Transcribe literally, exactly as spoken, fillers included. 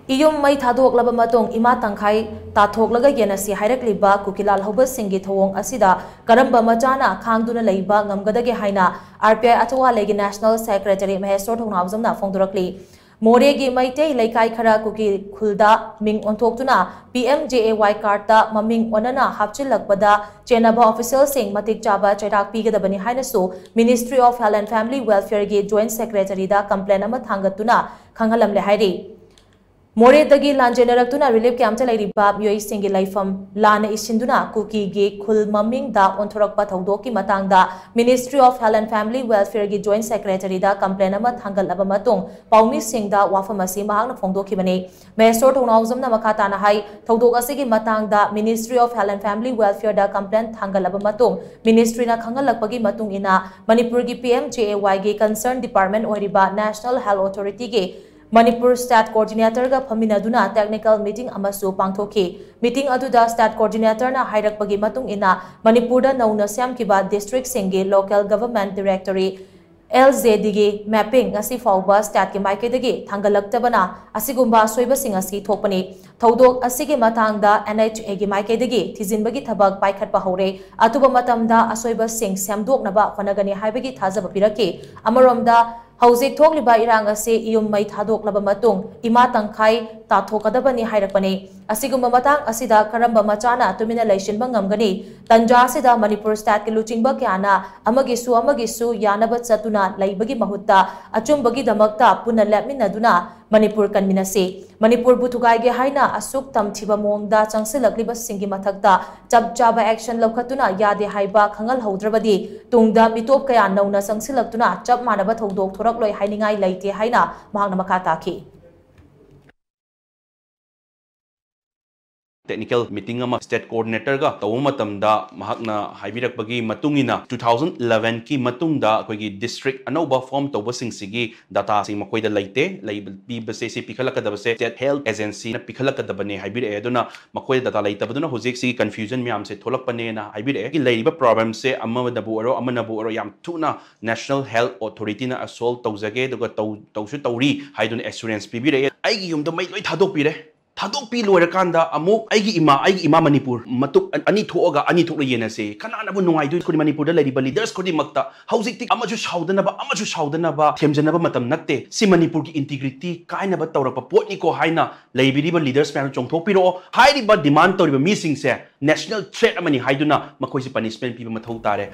ꯏꯌꯨꯝ ꯃꯩ ꯊꯥꯗꯣꯛꯂꯕ ꯃꯇꯨꯡ ꯏꯃꯥ ꯇꯪꯈꯥꯏ ꯇꯥꯊꯣꯛꯂꯒ ꯌꯦꯟ ꯑꯁꯤ ꯍꯥꯏꯔꯛꯂꯤꯕ ꯀꯨꯀꯤ ꯂꯥꯜꯍꯧꯕꯁꯤꯡꯒꯤ ꯊꯧꯑꯣꯡ ꯑꯁꯤꯗ ꯀꯔꯝꯕ ꯃꯆꯥꯅ ꯈꯥꯡꯗꯨꯅ ꯂꯩꯕ ꯉꯝꯒꯗꯒꯦ ꯍꯥꯏꯅ R P I ꯑꯊꯋꯥꯂꯩꯒꯤ National Secretary ꯃꯍꯦꯁꯣꯔ ꯊꯧꯅꯥꯎꯖꯝꯅ ꯐꯣꯡꯗꯣꯔꯛꯂꯤ꯫ ꯃꯣꯔꯦꯒꯤ ꯃꯩꯇꯩ ꯂꯩꯀꯥꯏ ꯈꯔ ꯀꯨꯀꯤ ꯈꯨꯜꯗ ꯃꯤꯡ ꯑꯣꯟꯊꯣꯛꯇꯨꯅ P M J A Y cardꯇ ꯃꯃꯤꯡ ꯑꯣꯟꯅꯅ ꯍꯥꯞꯆꯤꯜꯂꯛꯄꯗ ꯆꯦꯟꯅꯕ officialꯁꯤꯡ ꯃꯇꯤꯛ ꯆꯥꯕ ꯆꯩꯔꯥꯛ ꯄꯤꯒꯗꯕꯅꯤ ꯍꯥꯏꯅꯁꯨ Ministry of Health and Family Welfareꯒꯤ Joint Secretaryꯗ complaint ꯑꯃ ꯊꯥꯡꯒꯠꯇꯨꯅ ꯈꯪꯍꯜꯂꯝꯂꯦ ꯍꯥꯏꯔꯤ꯫ ꯃꯣꯔꯦꯗꯒꯤ ꯂꯥꯟꯖꯦꯟꯅꯔꯛꯇꯨꯅ relief campꯇ ꯂꯩꯔꯤꯕ ꯃꯤꯑꯣꯏꯁꯤꯡꯒꯤ ꯂꯩꯐꯝ ꯂꯥꯟꯅ ꯏꯁꯤꯟꯗꯨꯅ ꯀꯨꯀꯤꯒꯤ ꯈꯨꯜ ꯃꯃꯤꯡꯗ ꯑꯣꯟꯊꯣꯔꯛꯄ ꯊꯧꯗꯣꯛꯀꯤ ꯃꯇꯥꯡꯗ Ministry of Health and Family Welfareꯒꯤ Joint Secretaryꯗ complaint ꯑꯃ ꯊꯥꯡꯒꯠꯂꯕ ꯃꯇꯨꯡ ꯄꯥꯎꯃꯤꯁꯤꯡꯗ ꯋꯥꯐꯝ ꯑꯁꯤ ꯃꯍꯥꯛꯅ ꯐꯣꯡꯗꯣꯛꯈꯤꯕꯅꯤ꯫ ꯃꯍꯦꯁꯣꯔ ꯊꯧꯅꯥꯎꯖꯝꯅ ꯃꯈꯥ ꯇꯥꯅ ꯍꯥꯏ, ꯊꯧꯗꯣꯛ ꯑꯁꯤꯒꯤ ꯃꯇꯥꯡꯗ Ministry of Health and Family Welfareꯗ complaint ꯊꯥꯡꯒꯠꯂꯕ ꯃꯇꯨꯡ ministryꯅ ꯈꯪꯍꯜꯂꯛꯄꯒꯤ ꯃꯇꯨꯡ ꯏꯟꯅ ꯃꯅꯤꯄꯨꯔꯒꯤ P M J A Yꯒꯤ concern department ꯑꯣꯏꯔꯤꯕ National Health Authorityꯒꯤ Manipur state coordinatorꯒ ꯐꯝꯃꯤꯟꯅꯗꯨꯅ technical meeting ꯑꯃꯁꯨ ꯄꯥꯡꯊꯣꯛꯈꯤ꯫ Meeting ꯑꯗꯨꯗ state coordinatorꯅ ꯍꯥꯏꯔꯛꯄꯒꯤ ꯃꯇꯨꯡ ꯏꯟꯅ ꯃꯅꯤꯄꯨꯔꯗ ꯅꯧꯅ ꯁꯦꯝꯈꯤꯕ districtꯁꯤꯡꯒꯤ local government directory, L G Dꯒꯤ mapping ꯉꯁꯤ ꯐꯥꯎꯕ stateꯀꯤ ꯃꯥꯏꯀꯩꯗꯒꯤ ꯊꯥꯡꯒꯠꯂꯛꯇꯕꯅ ꯑꯁꯤꯒꯨꯝꯕ ꯑꯁꯣꯏꯕꯁꯤꯡ ꯑꯁꯤ ꯊꯣꯛꯄꯅꯤ꯫ ꯊꯧꯗꯣꯛ ꯑꯁꯤꯒꯤ ꯃꯇꯥꯡꯗ N H Aꯒꯤ ꯃꯥꯏꯀꯩꯗꯒꯤ ꯊꯤꯖꯤꯟꯕꯒꯤ ꯊꯕꯛ ꯄꯥꯏꯈꯠꯄ ꯍꯧꯔꯦ꯫ ꯑꯊꯨꯕ ꯃꯇꯝꯗ ꯑꯁꯣꯏꯕꯁꯤꯡ ꯁꯦꯝꯗꯣꯛꯅꯕ ꯍꯣꯠꯅꯒꯅꯤ ꯍꯥꯏꯕꯒꯤ ꯊꯥꯖꯕ ꯄꯤꯔꯛꯈꯤ꯫ ꯑꯃꯔꯣꯝꯗ, ꯍꯧꯖꯤꯛ ꯊꯣꯛꯂꯤꯕ ꯏꯔꯥꯡ ꯑꯁꯤ ꯏꯌꯨꯝ ꯃꯩ ꯊꯥꯗꯣꯛꯂꯕ ꯃꯇꯨꯡ ꯏꯃꯥ ꯇꯪꯈꯥꯏ ꯇꯥꯊꯣꯛꯀꯗꯕꯅꯤ ꯍꯥꯏꯔꯛꯄꯅꯤ꯫ ꯑꯁꯤꯒꯨꯝꯕ ꯃꯇꯥꯡ ꯑꯁꯤꯗ ꯀꯔꯝꯕ ꯃꯆꯥꯅ ꯇꯨꯃꯤꯟꯅ ꯂꯩꯁꯤꯟꯕ ꯉꯝꯒꯅꯤ? ꯇꯟꯖꯥ ꯑꯁꯤꯗ ꯃꯅꯤꯄꯨꯔ stateꯀꯤ ꯂꯨꯆꯤꯡꯕ ꯀꯌꯥꯅ ꯑꯃꯒꯤꯁꯨ ꯑꯃꯒꯤꯁꯨ ꯌꯥꯅꯕ ꯆꯠꯇꯨꯅ ꯂꯩꯕꯒꯤ ꯃꯍꯨꯠꯇ ꯑꯆꯨꯝꯕꯒꯤꯗꯃꯛꯇ ꯄꯨꯟꯅ ꯂꯦꯞꯃꯤꯟꯅꯗꯨꯅ ꯃꯅꯤꯄꯨꯔ ꯀꯟꯃꯤꯟꯅꯁꯤ꯫ ꯃꯅꯤꯄꯨꯔꯕꯨ ꯊꯨꯒꯥꯏꯒꯦ ꯍꯥꯏꯅ ꯑꯁꯨꯛ ꯇꯝꯊꯤꯕ ꯃꯑꯣꯡꯗ ꯆꯪꯁꯤꯜꯂꯛꯂꯤꯕꯁꯤꯡꯒꯤ ꯃꯊꯛꯇ ꯆꯞ ꯆꯥꯕ action ꯂꯧꯈꯠꯇꯨꯅ ꯌꯥꯗꯦ ꯍꯥꯏꯕ ꯈꯪꯍꯜꯍꯧꯗ꯭ꯔꯕꯗꯤ ꯇꯨꯡꯗ ꯃꯤꯇꯣꯞ ꯀꯌꯥ ꯅꯧꯅ ꯆꯪꯁꯤꯜꯂꯛꯇꯨꯅ ꯆꯞ ꯃꯥꯟꯅꯕ ꯊꯧꯗꯣꯛ ꯊꯣꯔꯛꯂꯣꯏ ꯍꯥꯏꯅꯤꯡꯉꯥꯏ ꯂꯩꯇꯦ ꯍꯥꯏꯅ ꯃꯍꯥꯛꯅ ꯃꯈꯥ ꯇꯥꯈꯤ꯫ technical meeting ꯑꯃ state coordinator ꯒ ꯇꯧꯕ ꯃꯇꯝꯗ ꯃꯍꯥꯛꯅ ꯍꯥꯏꯕꯤꯔꯛꯄꯒꯤ ꯃꯇꯨꯡ ꯏꯟꯅ, two thousand eleven ꯀꯤ ꯃꯇꯨꯡꯗ ꯑꯩꯈꯣꯏꯒꯤ district ꯑꯅꯧꯕ form ꯇꯧꯕꯁꯤꯡꯁꯤꯒꯤ data ꯁꯤ ꯃꯈꯣꯏꯗ ꯂꯩꯇꯦ꯫ ꯂꯩꯕ, ꯄꯤꯕꯁꯦ, ꯁꯤ ꯄꯤꯈꯠꯂꯛꯀꯗꯕꯁꯦ State Health Agency ꯅ ꯄꯤꯈꯠꯂꯛꯀꯗꯕꯅꯦ ꯍꯥꯏꯕꯤꯔꯛꯑꯦ꯫ ꯑꯗꯨꯅ ꯃꯈꯣꯏꯗ data ꯂꯩꯇꯕꯗꯨꯅ ꯍꯧꯖꯤꯛ ꯁꯤꯒꯤ confusion ꯃꯌꯥꯝꯁꯦ ꯊꯣꯛꯂꯛꯄꯅꯦꯅ ꯍꯥꯏꯕꯤꯔꯛꯑꯦ꯫ ꯂꯩꯔꯤꯕ problem ꯁꯦ ꯑꯃꯅꯕꯨ ꯑꯣꯏꯔꯣ, ꯑꯃꯅꯕꯨ ꯑꯣꯏꯔꯣ, ꯌꯥꯝ ꯊꯨꯅ National Health Authority ꯅ solve ꯇꯧꯖꯒꯦ, ꯑꯗꯨꯒ ꯇꯧ-, ꯇꯧꯁꯨ ꯇꯧꯔꯤ ꯍꯥꯏꯗꯨꯅ assurance ꯄꯤꯕꯤꯔꯛꯑꯦ꯫ ꯑꯩꯒꯤ ꯌꯨꯝꯗ ꯃꯩ ꯂꯣꯏ ꯊꯥꯗꯣꯛꯄꯤꯔꯦ꯫ ꯊꯥꯗꯣꯛꯄꯤ ꯂꯣꯏꯔꯀꯥꯟꯗ ꯑꯃꯨꯛ ꯑꯩꯒꯤ ꯏꯃꯥ, ꯑꯩꯒꯤ ꯏꯃꯥ ꯃꯅꯤꯄꯨꯔ, ꯃꯇꯨꯞ ꯑꯅꯤ ꯊꯣꯛꯑꯒ ꯑꯅꯤ ꯊꯣꯛꯅ ꯌꯦꯟꯅꯁꯦ꯫ ꯀꯅꯥꯅꯕꯨ ꯅꯨꯡꯉꯥꯏꯗꯣꯏꯅꯣ? ꯑꯩꯈꯣꯏ ꯃꯅꯤꯄꯨꯔꯗ ꯂꯩꯔꯤꯕ leaders ꯈꯨꯗꯤꯡꯃꯛꯇ ꯍꯧꯖꯤꯛꯇꯤ ꯑꯃꯁꯨ ꯁꯥꯎꯗꯅꯕ, ꯑꯃꯁꯨ ꯁꯥꯎꯗꯅꯕ ꯊꯦꯝꯖꯅꯕ ꯃꯇꯝ ꯅꯠꯇꯦ꯫ ꯁꯤ ꯃꯅꯤꯄꯨꯔꯒꯤ integrity ꯀꯥꯏꯅꯕ ꯇꯧꯔꯛꯄ ꯄꯣꯠꯅꯤꯀꯣ ꯍꯥꯏꯅ ꯂꯩꯕꯤꯔꯤꯕ leaders ꯃꯌꯥꯝ ꯆꯣꯡꯊꯣꯛꯄꯤꯔꯛꯑꯣ꯫ ꯍꯥꯏꯔꯤꯕ demand ꯇꯧꯔꯤꯕ ꯃꯤꯁꯤꯡꯁꯦ national threat ꯑꯃꯅꯤ ꯍꯥꯏꯗꯨꯅ ꯃꯈꯣꯏꯁꯦ punishment ꯄꯤꯕ ꯃꯊꯧ ꯇꯥꯔꯦ꯫